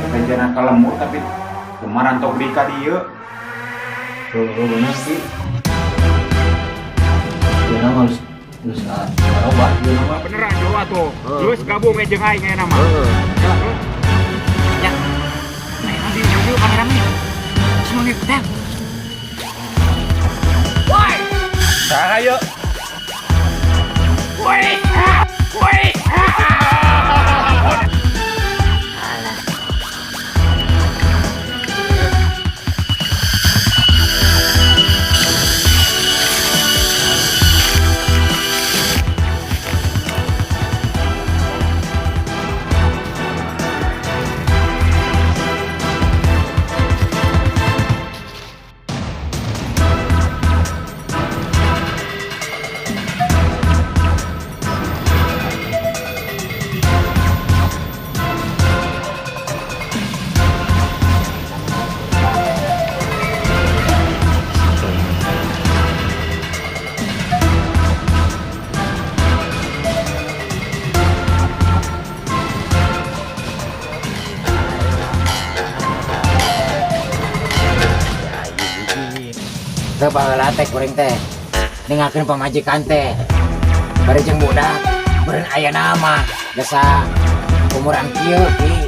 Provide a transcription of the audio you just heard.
Bejana ka lembur tapi teu marantok deui ka dieu. Tuh, bener sih. Ya nama harus geus narobah ieu nama. Beneran Jo atuh. Heeh. Geus gabung we jeung aing ayeuna mah. Heeh. Ya, bro. Ya. Nah, nanti dulu kameramen. Semua ngikutin. Woi! Saha yeuh? Woi! Ah! Woi! Teu baheula teh kuring teh ningakeun pamajikan teh bari jeung budak, beureun aya nama desa umuran kieu, Ki.